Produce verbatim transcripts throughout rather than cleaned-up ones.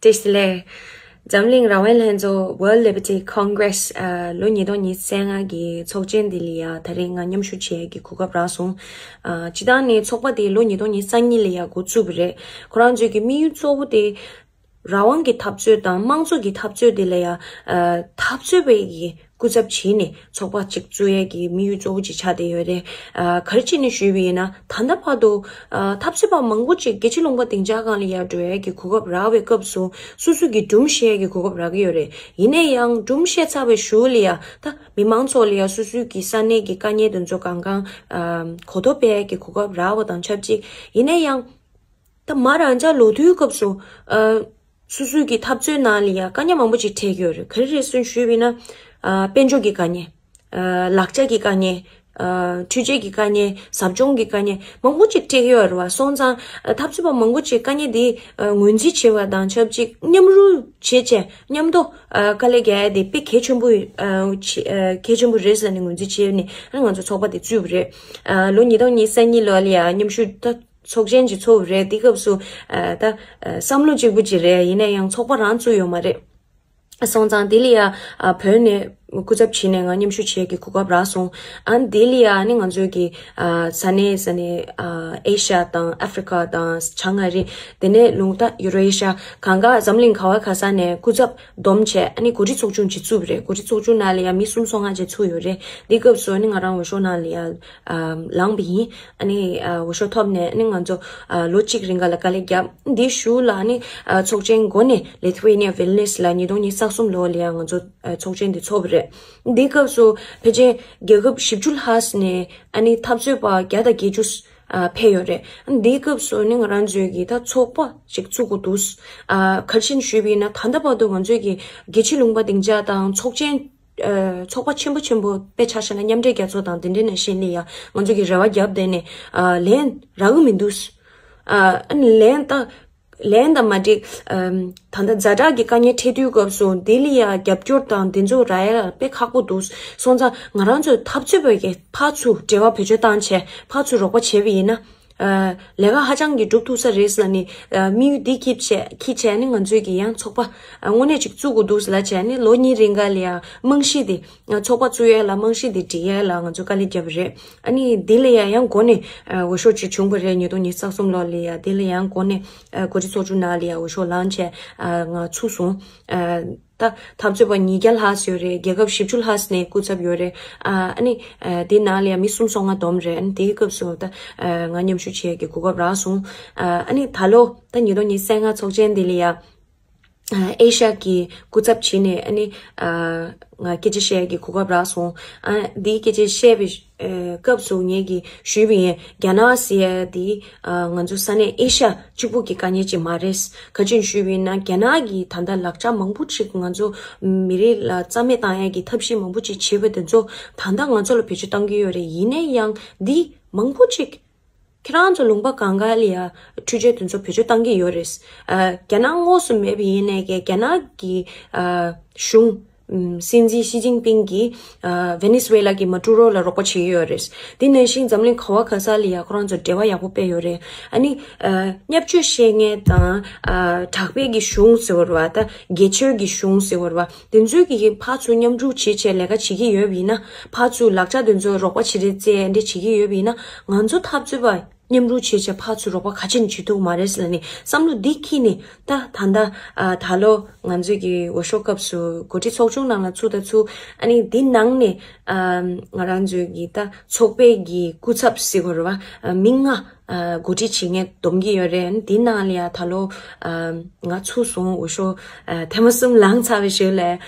བཀྲ་ཤིས་བདེ་ལེགས། འཛམ་གླིང་རང་དབང་ལྷན་ཚོགས་World Liberty Congress ཨ་ལོ་ཉིས་སྟོང་ཉི་ཤུ་རྩ་ལྔ་གི་ཚོགས་ཆེན་འདི་ལ་ཡ་ད་རེས་ང་མཉམ་ཞུགས་བྱེད་ཡས་ཀྱི་གོ་སྐབས་རག་སོང་། ཨ་སྤྱིར་བཏང་ནས་ཚོགས་པ་དེ་ལོ་ཉིས་སྟོང་ཉི་ཤུ་རྩ་གཉིས་ལ་ཡ་འགོ་བཙུགས་པ་རེད། ཁོ་རང་ཚོའི་གི་དམིགས་ཡུལ་གཙོ་བོ་དེ་རང་དབང་གི་འཐབ་རྩོད་དང་དམངས་གཙོ་གི་འཐབ་རྩོད་དེ་ལ་ཡ་ཨ་འཐབ་རྩོད་པའི་གི་སྐུ་ཚབ་བྱས་ནས་ཚོགས་པ་གཅིག་བཙུགས་ཡས་ཀྱི་དམིགས་ཡུལ་གཙོ་བོ་གཅིག་ཆགས་བསྡད་ཡོད་རེད། ཨ་ག་རེ་བྱས་ནས་ཞུས་པ་ཡིན་ན་ད་ལྟ་བར་དུ་ཨ་འཐབ་རྩོད་པ་མང་པོ་ཅིག་རྒྱལ་སྤྱི་ལུང་པ་སྡིངས་ཆ་སྒང་ལ་ཡར་འགྲོ་ཡས་ཀྱི་གོ་སྐབས་རག་པའི་སྐབས་སུ་སོ་སོ་གི་སྒྲུང་བཤད་ཡས་ཀྱི་གོ་སྐབས་རག་གི་ཡོད་རེད། ཡིན་ན་ཡང་སྒྲུང་བཤད་ཚར་བའི་གཞུག་ལ་ཡ་ད་མི་མང་ཚོ་ལ་ཡ་སོ་སོའི་གི་ས་གནས་ཀྱི་དཀའ་ངལ་དེ་ཚོ་གང་གང་ཨ་གོ་རྟོགས་སྤེལ་ཡས་ཀྱི་གོ་སྐབས་རག་པ་དང་ཆབས་ཅིག་ཡིན་ན་ཡང་། ད་མ་རང་ཅག་ལོ་དུས་སྐབས་སུ་ཨ་སོ་སོའི་གི་འཐབ་རྩོད་ནང་ལ་ཡ་དཀའ་ངལ་མང་པོ་ཅིག་འཕྲད་ཀྱི་ཡོད་རེད། ག་རེ་རེད་ཟེར་ཞུས་པ་ཡིན་ན་ཨ་དཔལ་འབྱོར་གྱི་དཀའ་ངལ། ཨ་ལག་ཆ་གི་དཀའ་ངལ། ཨ་འཕྲུལ་ཆས་ཀྱི་དཀའ་ངལ། ཟབ་སྦྱོང་གི་དཀའ་ངལ་མང་པོ་ཅིག་འཕྲད་ཀྱི་ཡོད་རེད་བ། སོང་ཙང་ཨ་འཐབ་རྩོད་པ་མང་པོ་ཅིག་དཀའ་ངལ་འདི་ཨ་ངོས་འཛིན་བྱེད་པ་དང་ཆབས་ཅིག་མཉམ་རུབ་བྱེད་བྱས་མཉམ་དུ་ཨ་དཀའ་ལས་རྒྱག་ཡ་དེ་དཔེ་གལ་ཆེན་པོ་ཨ་ཆེ་ཨ་གལ་ཆེན་པོ་རེད་ཟེར་ནས་ངོས་འཛིན་བྱས་ནས་ཨ་ང་ཚོ་ཚོགས་པ་དེ་བཙུགས་པ་རེད། ཨ་ལོ་ཉིས་སྟོང་ཉི་ཤུ་རྩ་གཉིས་ལོ་ལ་ཡ་མཉམ་ཞུགས་ད་ཚོགས་ཆེན་ཅིག་ཚོགས་པ་རེད། དེ་སྐབས་སུ་ཨ་ད་ཨ་བསམ་བློ་གཅིག་པུ་ཅིག་རེད། ཡིན་ན་ཡང་ཚོགས་པ་རང་བཙུགས་ཡོད་མ་རེད། སོང་ཙང་དེ་ལ་ཡ་ཨ་བོད་ནས་སྐུ་ཚབ་བྱས་ནས་ང་མཉམ་ཞུགས་བྱེད་ཀྱི་གོ་སྐབས་རག་སོང་། ཨ་དེ་ལ་ཡ་ཨ་ནི་ང་ཚོའི་གི་ཨ་ས་གནས་ས་གནས་ཨ་ཨེ་ཤ་ཡ་དང་ཨ་ཧྥི་རི་ཀ་དང་བྱང་ཨ་རི། དེ་ནས་ལུང་ད་ཡུ་རོ་ཨེ་ཤ་ཡ་གང་ག་འཛམ་གླིང་ག་བ་ག་ས་ནས་སྐུ་ཚབ་བསྡོམས་བྱས་ཨ་ནི་གོ་སྒྲིག་ཚོགས་ཆུང་ཅིག་བཙུགས་པ་རེད། གོ་སྒྲིག་ཚོགས་ཆུང་ནང་ལ་ཡ་མི་སུམ་སོ་ལྔ་ཅིག་ཚུད་ཡོད་རེད། དེ་སྐབས་སུ་ཨ་ནི་ང་རང་འོས་ཤོག་ནང་ལ་ཡ་ཨ་ལངས་པ་ཡིན། ཨ་ནི་ཨ་འོས་ཤོག་ཐོབ་ནས་ཨ་ནི་ང་ཚོ་ཨ་ལོ་གཅིག་རིང་ག་ལ་དཀའ་ལས་བརྒྱབ། འདི་གཞུག་ལ་ཨ་ནི་ཨ་ཚོགས་ཆེན་འགོ་ནས་Lithuania Vilnius ལ་ཉིས་སྟོང་ཉི་ཤུ་རྩ་གསུམ་ལོ་ལ་ཡ་ང་ཚོ་ཨ་ཚོགས་ཆེན་འདི་ཚོགས་པ་རེད། འདི་སྐབས་སུ་ཕལ་ཆེར་རྒྱལ་ཁབ་བཞི་བཅུ་ལྷག་ནས་ཨ་ནི་འཐབ་རྩོད་པ་བརྒྱ་དང་བརྒྱད་ཅུ་ཨ་ཕེབས་ཡོད་རེད། འདིའི་སྐབས་སུ་ནི་ང་རང་ཚོའི་གི་ད་ཚོགས་པ་ཞིག་བཙུགས་དགོས་འདུག་ཨ་ག་རེ་བྱས་ནས་ཞུས་པ་ཡིན་ན་ད་ལྟ་བར་དུ་ང་ཚོའི་གི་རྒྱལ་སྤྱི་ལུང་པ་སྡིངས་ཆ་དང་ཚོགས་ཆེན་ཨ་ཚོགས་པ་ཆེན་པོ་ཆེན་པོ་དཔེ་ཆ་བཞག་ན་མཉམ་འབྲེལ་རྒྱལ་ཚོགས་དང་དེ་འདྲའི་ནང་བཞིན་ལ་ཡ་ང་ཚོའི་གི་རེ་བ་བརྒྱབ་བསྡད་ནས་ཨ་ལན་རག་གི་མི་འདུག་ཨ་ཨ་ནི་ལན་ད་ལན་དང་མ་འགྲིག་ཨམ་ད་ལྟ་ཛ་དྲག་གི་དཀའ་ངལ་འཕྲད་དུས་སྐབས་སུ་འདི་ལ་ཡ་རྒྱབ་སྐྱོར་དང་འདི་ཚོ་རག་ཡ་དཔེ་ཁག་པོ་འདུག་སོང་ཙང་ང་རང་ཚོའི་འཐབ་རྩོད་པ་གི་ཕར་ཚུར་འབྲེལ་བ་བེད་སྤྱོད་བཏང་བྱས་ཕར་ཚུར་རོགས་པ་བྱས་པ་ཡིན་ན། ཨ་ལས་ཀ་ཧ་ཅང་གི་སྒྲུབ་ཐུབ་ས་རེད་ཟེར་ནས་ཨ་དམིགས་ཡུལ་འདི་འཁྱེར་བྱས་འཁྱེར་བྱས་ནི་ང་ཚོའི་གི་ཡང་ཚོགས་པ་ཨ་དངོས་གནས་ཅིག་བཙུགས་དགོས་འདུག་ཟེར་ལབ་བྱས་ནི་ལོ་གཉིས་རིང་ག་ལ་ཡ་རྨང་གཞི་དེ་ཨ་ཚོགས་པ་བཙུགས་ཡས་ལ་རྨང་གཞི་དེ་སྒྲིག་ཡས་ལ་ང་ཚོ་དཀའ་ལས་བརྒྱབ་པ་རེད། ཨ་ནི་འདི་ལ་ཡ་ཡང་འགོ་ནས་ཨ་འོས་ཤོག་ཅིག་བྱུང་བ་རེད། ཉིས་སྟོང་ཉི་ཤུ་རྩ་གསུམ་ལོ་ལ་ཡ་འདི་ལ་ཡང་འགོ་ནས་ཨ་གོ་སྒྲིག་ཚོགས་ཆུང་ནང་ལ་ཡ་འོས་ཤོག་ལངས་བྱས་ཨ་ང་ཚུད་སོང་། ཨ་ད་འཐབ་རྩོད་པ་ཉིས་བརྒྱ་ལྷག་ཡོད་རེད། རྒྱལ་ཁབ་བཞི་བཅུ་ལྷག་ནས་སྐུ་ཚབ་ཡོད་རེད། ཨ་ཨ་ནི་ཨ་དེ་ནང་ལ་ཡང་མི་སུམ་སོ་ལྔ་བསྡོམས་རེད། ཨ་ནི་དེའི་སྐབས་སུ་ད་ཨ་ང་མཉམ་ཞུགས་བྱེད་ཀྱི་གོ་སྐབས་རག་སོང་། ཨ་ཨ་ནི་ད་ལོ་ད་ཉིས་སྟོང་ཉི་ཤུ་རྩ་ལྔ་ཚོགས་ཆེན་འདི་ལ་ཡ་ཨ་ཨེ་ཤ་ཡ་གི་སྐུ་ཚབ་བྱས་ནས་ཨ་ནི་ཨ་ང་སྐད་ཆ་བཤད་ཀྱི་གོ་སྐབས་རག་སོང་། ཨ་འདིའི་སྐད་ཆ་བཤད་པའི་ཨ་སྐབས་སུ་ངེད་ཀྱིས་ཞུས་པ་ཡིན། རྒྱ་ནག་ཟེར་ཡ་འདི་ཨ་ང་ཚོ་ས་གནས་ཨེ་ཤ་ཡ་གཅིག་པུ་གི་དཀའ་ངལ་ཅིག་མ་རེད། ག་ཅི་ཞུས་པ་ཡིན་ན་རྒྱ་ནག་གིས་ད་ལྟ་ལག་ཆ་མང་པོ་ཅིག་ང་ཚོ་མི་རིགས་ལ་རྩ་མེད་བཏང་ཡ་གི་ཐབས་ཤེས་མང་པོ་ཅིག་བྱས་པ་དེ་ཚོ་ད་ལྟ་ང་ཚོ་ལ་བེད་སྤྱོད་བཏང་གི་ཡོད་རེད། ཡིན་ན་ཡང་འདི་མང་པོ་ཅིག་ཁྱེད་རང་ཚོ་ལུང་པ་གང་ག་ལ་ཡ་འཕྲུལ་ཆས་དེ་ཚོ་བེད་སྤྱོད་བཏང་གི་ཡོད་རེད། ཨ་རྒྱ་ནག་དངོས་སུ་མེད་པ་ཡིན་ནའི་གི་རྒྱ་ནག་གི་ཨ་གཞུང་ཨམ་སྲིད་འཛིན་ཞི་ཅིན་ཕིང་གིས་ཨ་ཝེ་ནེ་ཛུ་ཝེ་ལ་གི་མ་ཏུ་རོ་ལ་རོགས་པ་བྱེད་ཀྱི་ཡོད་རེད། དེ་ནང་བཞིན་འཛམ་གླིང་ག་བ་ག་ས་ལ་ཡ་ཁོ་རང་ཚོ་འབྲེལ་བ་ཡག་པོ་སྤེལ་ཡོད་རེད། ཨ་ནི་ཨ་བརྙས་བཅོས་བཤད་མཁན་དང་ཨ་དྲག་པོའི་གི་གཞུང་ཟེར་བ་རེད་བ། ད་སྒེར་གཅོད་ཀྱི་གཞུང་ཟེར་བ་རེད་བ། དེ་ཚོའི་གི་ཕར་ཚུར་མཉམ་རུབ་བྱེད་བྱས་ལས་ཀ་བྱེད་ཀྱི་ཡོད་པ་ཡིན་ན། ཕར་ཚུར་ལག་ཆ་དེ་ཚོ་རོགས་པ་བྱེད་རེས་རྩེད་འདྲ་བྱེད་ཀྱི་ཡོད་པ་ཡིན་ན། ང་ཚོ་འཐབ་རྩོད་པ་མཉམ་རུབ་བྱེད་བྱས་ཕར་ཚུར་རོགས་པ་ག་ཅི་ནས་བྱེད་ཐུབ་མ་རེད་ཟེར་ནས་བསམ་བློ་འདི་འཁྱེར་ནས། ད་ད་ལྟ་ཨ་ད་ལོ་ང་ཚོའི་གི་འོས་ཤོག་སྐབས་སུ་འགོ་ཁྲིད་ཚོགས་ཆུང་ནང་ལ་ཚུད་ད་ཚུད། ཨ་ནི་འདི་ནང་ནས་ཨ་ང་རང་ཚོའི་གི་ད་ཚོགས་པའི་གི་སྐུ་ཚབ་ཟེར་དགོས་རེད་བ། ཨ་མི་ལྔ་ཨ་འགོ་ཁྲིད་བྱེད་མཁན་བསྡོམས་ཀྱི་ཡོད་རེད། ཨ་ནི་འདི་ནང་ལ་ཡ་ད་ལོ་ཨ་ང་ཚུད་སོང་། འོས་ཤོག་ཨ་ཐེངས་མ་གསུམ་ལངས་ཚར་བའི་གཞུག་ལ་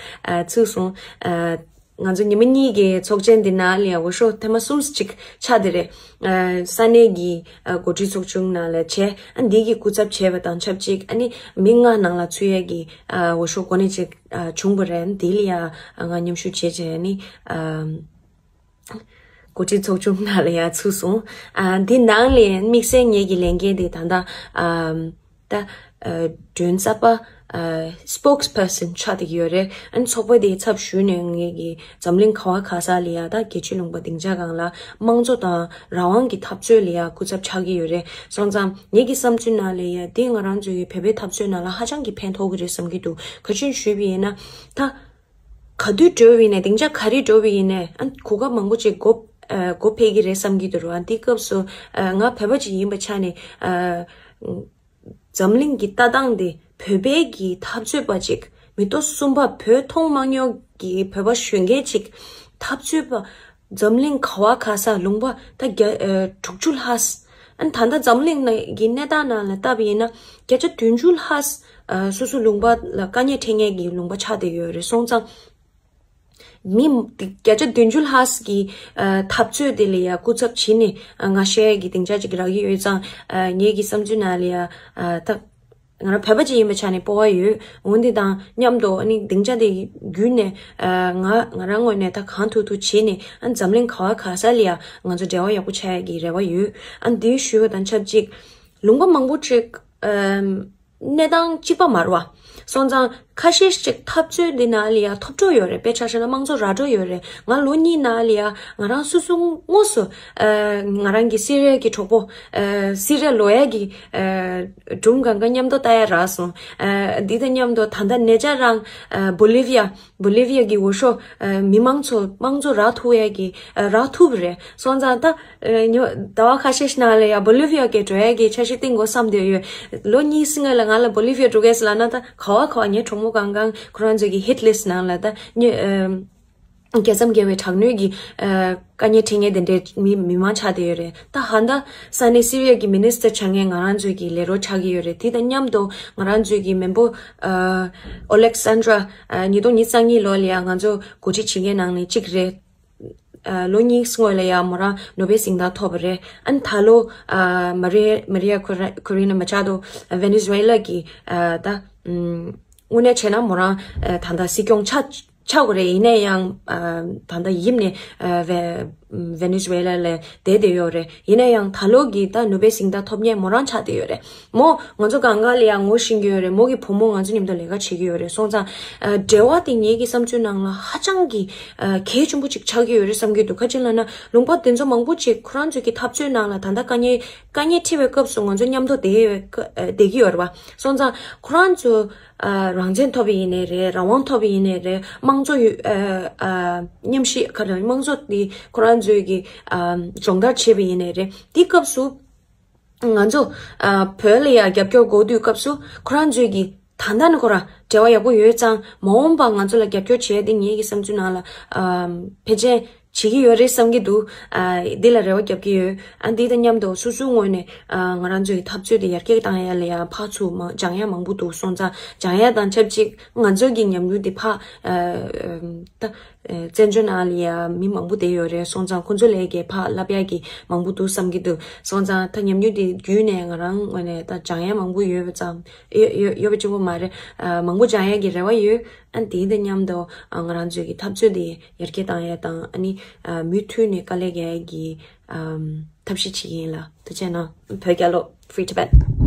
ཨ་ཚུད་སོང་། ཨ་ང་ཚོ་ཉི་མ་གཉིས་ཀྱི་ཚོགས་ཆེན་འདི་ནང་ལ་ཡང་འོས་ཤོག་ཐེངས་མ་གསུམ་ཅིག་ཆགས་བསྡད་རེད། ཨ་ས་གནས་ཀྱི་ཨ་འགོ་ཁྲིད་ཚོགས་ཆུང་ནང་ལ་བྱས། ཨ་འདི་གི་སྐུ་ཚབ་བྱས་པ་དང་ཆབས་ཅིག་ཨ་ནི་མི་ལྔ་ནང་ལ་ཚུད་ཡས་ཀྱི་ཨ་འོས་ཤོག་གོ་གནས་ཅིག་ཨ་བྱུང་བ་རེད། འདི་ལ་ཡང་ཨ་ང་མཉམ་ཞུགས་བྱས་བྱས་ཨ་ནི་ཨ་འགོ་ཁྲིད་ཚོགས་ཆུང་ནང་ལ་ཡང་ཚུད་སོང་། ཨ་འདི་ནང་ལ་དམིགས་བསལ་ངེད་ཀྱི་ལས་འགན་དེ་ད་ལྟ་ཨ་ད་ཨ་མགྲོན་གསར་པ་ spokesperson ཆགས་བསྡད་ཀྱི་ཡོད་རེད། ཨ་ནི་ཚོགས་པ་དེའི་ཚབ་ཞུས་ནས་ངེད་ཀྱི་འཛམ་གླིང་ག་བ་ག་ས་ལ་ཡ་ད་རྒྱལ་སྤྱིའི་ལུང་པ་སྡིངས་ཆ་སྒང་ལ་དམངས་གཙོ་དང་རང་དབང་གི་འཐབ་རྩོད་ལ་ཡ་སྐུ་ཚབ་ཆགས་ཀྱི་ཡོད་རེད། སོང་ཙང་ངེད་ཀྱི་བསམ་ཚུལ་ནང་ལ་ཡ་དེ་ང་རང་ཚོའི་བོད་པའི་འཐབ་རྩོད་ནང་ལ་ཧ་ཅང་གི་ཕན་ཐོགས་ཀྱི་རེད་བསམ་གྱི་འདུག་ག་ཅི་ཞུས་པ་ཡིན་ན་ད། ག་དུས་འགྲོ་བ་ཡིན་ནའི་སྡིངས་ཆ་ག་རེ་འགྲོ་བ་ཡིན་ནའི་ཨ་གོ་སྐབས་མང་པོ་ཅིག་གོ་ཨ་གོ་ཕེབས་ཀྱི་རེད་བསམ་གྱི་འདུག་ར། འདི་སྐབས་སུ་ཨ་ང་བོད་པ་ཅིག་ཡིན་པའི་ཆ་ནས་ཨ་འཛམ་གླིང་གི་ལྟ་སྟངས་དེ་བོད་པའི་གི་འཐབ་རྩོད་པ་ཅིག་མི་ཐོག་གསུམ་པ་བོད་མཐོང་མ་མྱོང་གི་བོད་པ་གཞོན་སྐྱེས་ཅིག་འཐབ་རྩོད་པ་འཛམ་གླིང་ག་བ་ག་ས་ལུང་པ་ད་བརྒྱ་ཨ་དྲུག་ཅུ་ལྷག་ཨ་ནི་ད་ལྟ་འཛམ་གླིང་ནང་གི་གནས་སྟངས་ནང་ལ་བལྟས་པ་ཡིན་ན་བརྒྱ་ཆ་བདུན་ཅུ་ལྷག་ཨ་སོ་སོ་ལུང་པ་ལ་དཀའ་ངལ་འཕྲད་མཁན་གྱི་ལུང་པ་ཆགས་བསྡད་ཡོད་རེད། སོང་ཙང་མི་བརྒྱ་ཆ་བདུན་ཅུ་ལྷག་གི་ཨ་འཐབ་རྩོད་དེ་ལ་ཡ་སྐུ་ཚབ་བྱས་ནས་ཨ་ང་ཤེས་ཀྱི་སྡིངས་ཆ་ཅིག་རག་གི་ཡོད་ཙང་ཨ་ངེད་ཀྱི་བསམ་ཚུལ་ནང་ལ་ཡ་ཨ་ད་ང་རང་བོད་པ་ཅིག་ཡིན་པའི་ཆ་ནས་སྤོབས་པ་ཡོད། འོན་ཏེ་དང་མཉམ་དུ་ཨ་ནི་སྡིངས་ཆ་དེ་བརྒྱུད་ནས་ཨ་ང་ང་རང་ངོས་ནས་ད་གང་ཐུབ་ཐུབ་བྱས་ནས་ཨ་འཛམ་གླིང་ག་བ་ག་ས་ལ་ཡ་ང་ཚོ་འབྲེལ་བ་ཡག་པོ་ཆགས་ཡ་གི་རེ་བ་ཡོད། ཨ་འདི་ཞུས་པ་དང་ཆབས་ཅིག་ལུང་པ་མང་པོ་ཅིག་ཨམ་གནས་སྟངས་གཅིག་པ་མ་རེད་བ། སོང་ཙང་ཁ་ཤས་ཤིག་འཐབ་རྩོད་འདི་ནང་ལ་ཡ་ཐོབ་གྲོགས་ཡོད་རེད། དཔེ་ཆ་བཞག་ན་དམངས་གཙོ་ར་སྤྲོད་ཡོད་རེད། ང་ལོ་གཉིས་ནང་ལ་ཡ་ང་རང་སོ་སོ་དངོས་སུ་ཨ་ང་རང་གི་སི་རི་ཡ་གི་གྲོགས་པོ་ཨ་སི་རི་ཡ་ལོ་ཡ་གི་ཨ་སྒྲུང་གང་ག་མཉམ་དུ་ལྟ་ཡ་རག་སོང་། ཨ་འདི་དང་མཉམ་དུ་ད་ལྟ་ནེ་ཅར་རང་ཨ་བོ་ལི་བི་ཡ་བོ་ལི་བི་ཡ་གི་འོས་ཤོག་ཨ་མི་མང་ཚོ་དམངས་གཙོ་རག་ཐུབ་ཡ་གི་ཨ་རག་ཐུབ་རེད། སོང་ཙང་ད་ཨ་ཉོ་ཟླ་བ་ཁ་ཤས་ཤིག་ནང་ལ་ཡ་བོ་ལི་བི་ཡ་གི་འགྲོ་ཡ་གི་འཆར་གཞི་བཏིང་དགོས་བསམ་བསྡད་ཡོད། ལོ་གཉིས་སྔོན་ལ་ང་ལ་བོ་ལི་བི་ཡ་འགྲོ་གས་ལབ་ན་ད་ག་བ་ག་བ་ངའི་གྲོགས་མོ་གང་གང་ཁོ་རང་ཚོ་གི་ཧིཊ་ལིསཊ་ནང་ལ་ད་ཉོ་ཨ་རྒྱལ་མཚམས་བརྒལ་བའི་དྲག་གནོན་གྱི་ཨ་དཀའ་ངལ་འཕྲད་མཁན་དེ་འདྲའི་མི་མི་མང་ཆགས་བསྡད་ཡོད་རེད། ད་ཧ་ད་ས་གནས་སི་རི་ཡ་གི་མི་ནི་སི་ཊར་བྱ་མཁན་ང་རང་ཚོའི་གི་ལས་རོགས་ཆགས་ཀྱི་ཡོད་རེད། དེ་དང་མཉམ་དུ་ང་རང་ཚོའི་གི་མེས་པོ་ཨ་ཨོ་ལེག་སན་དྲ་ཨ་ཉིས་སྟོང་ཉི་ཤུ་རྩ་གཉིས་ལོ་ལ་ཡ་ང་ཚོ་འགོ་ཁྲིད་བྱེད་མཁན་ནང་ནས་གཅིག་རེད། ཨ་ལོ་གཉིས་སྔོན་ལ་ཡ་མོ་རང་ནོ་བེལ་གཟེངས་རྟགས་ཐོབ་པ་རེད། ཨ་ནི་ད་ལོ་ཨ་མ་རི་མ་རི་ཡ་ཁོ་ར་ཁོ་རི་ན་མ་ཆག་ཏུ་ཝེ་ནེ་ཛུ་ཝེ་ལ་གི་ཨ་ད་ཨམ་དངོས་གནས་བྱས་ན་མོ་རང་ཨ་ད་ལྟ་སྲིད་སྐྱོང་ཆགས་ཆགས་དགོས་རེད། ཡིན་ན་ཡང་ཨ་ད་ལྟ་ཡིབ་ནས་ཨ་ཝེ་ཝེ་ནེ་ཛུ་ཝེ་ལ་ལ་བསྡད་བསྡད་ཡོད་རེད། ཡིན་ན་ཡང་ད་ལོ་གི་ད་ནོ་བེལ་གཟེངས་རྟགས་ཐོབ་མཁན་མོ་རང་ཆགས་བསྡད་ཡོད་རེད། མོ་ང་ཚོ་གང་ག་ལ་ཡང་ངོ་ཤེས་ཀྱི་ཡོད་རེད། མོ་གི་བུ་མོ་ང་ཚོ་མཉམ་དུ་ལས་ཀ་བྱེད་ཀྱི་ཡོད་རེད། སོང་ཙང་ཨ་འབྲེལ་བ་དེ་ངེད་ཀྱི་བསམ་ཚུལ་ནང་ལ་ཧ་ཅང་གི་ཨ་གལ་ཆེན་པོ་ཅིག་ཆགས་ཀྱི་ཡོད་རེད་བསམ་གྱི་འདུག་ག་ཅི་ལབ་ན་ལུང་པ་དེ་ཚོ་མང་པོ་ཅིག་ཁོ་རང་ཚོའི་གི་འཐབ་རྩོད་ནང་ལ་ད་ལྟ་དཀའ་ངལ་དཀའ་ངལ་འཕྲད་པའི་སྐབས་སུ་ང་ཚོ་མཉམ་དུ་བསྡད་ཡོད་བསྡད་ཀྱི་ཡོད་རེད་བ། སོང་ཙང་ཁོ་རང་ཚོ་ཨ་རང་བཙན་ཐོབ་པ་ཡིན་ནའི་རེད། རང་དབང་ཐོབ་པ་ཡིན་ནའི་རེད། དམངས་གཙོ་ཡོད་ཨ་ཨ་མཉམ་ཞིག་ག་རེ་དམངས་གཙོ་དེ་ཁོ་རང་ཚོའི་གི་ཨ་སྦྱོང་བརྡར་བྱས་པ་ཡིན་ནའི་རེད། དེའི་སྐབས་སུ། ང་ཚོ་ཨ་བོད་ལ་ཡ་རྒྱབ་སྐྱོར་དགོས་དུས་སྐབས་སུ་ཁོ་རང་ཚོས་ཀྱི་ད་ལྟ་ནས་ཁོ་རང་འབྲེལ་བ་ཡག་པོ་ཡོད་ཙང་མ་འོངས་པ་ང་ཚོ་ལ་རྒྱབ་སྐྱོར་བྱས་ཏེ་ངེད་ཀྱི་བསམ་ཚུལ་ནང་ལ་ཨ་ཕལ་ཆེར་བྱེད་ཀྱི་ཡོད་རེད་བསམ་གྱི་འདུག་ཨ་འདི་ལ་རེ་བ་རྒྱབ་ཀྱི་ཡོད། ཨ་འདི་དང་མཉམ་དུ་སོ་སོའི་ངོས་ནས་ཨ་ང་རང་ཚོའི་འཐབ་རྩོད་དེ་ཡར་རྒྱས་བཏང་ཡ་ལ་ཡ་ཕར་ཚུར་མ་སྦྱང་ཡ་མང་པོ་འདུག་སོང་ཙང་སྦྱང་ཡ་དང་ཆབས་ཅིག་ང་ཚོ་གི་ཉམས་མྱོང་དེ་ཕར་ཨ་ད། ཨ་བཙན་བྱོལ་ནང་ལ་ཡ་མི་མང་པོ་བསྡད་ཡོད་རེད། སོང་ཙང་ཁོང་ཚོ་ལས་ཀའི་ཕར་བསླབ་ཡག་གི་མང་པོ་འདུག་བསམ་གྱི་འདུག་སོང་ཙང་ད་ཉམས་མྱོང་དེ་བརྒྱུད་ནས་ང་རང་ངོས་ནས་ད་སྦྱང་ཡག་མང་པོ་ཡོད་པ་ཙམ་ཡོད་ཡོད་ཡོད་པ་གཅིག་པོ་མ་རེད། ཨ་མང་པོ་སྦྱང་ཡག་གི་རེ་བ་ཡོད། ཨ་དེ་དང་མཉམ་དུ་ཨ་ང་རང་ཚོའི་གི་འཐབ་རྩོད་དེ་ཡར་རྒྱས་བཏང་ཡག་དང་ཨ་ནི་ཨ་མུ་མཐུད་ནས་དཀའ་ལས་རྒྱག་ཡག་གི་ཨམ་ཐབས་ཤེས་བྱེད་ཀྱི་ཡིན་ལ། ཐུགས་རྗེ་གནང་། བོད་རྒྱལ་ལོ། Free Tibet།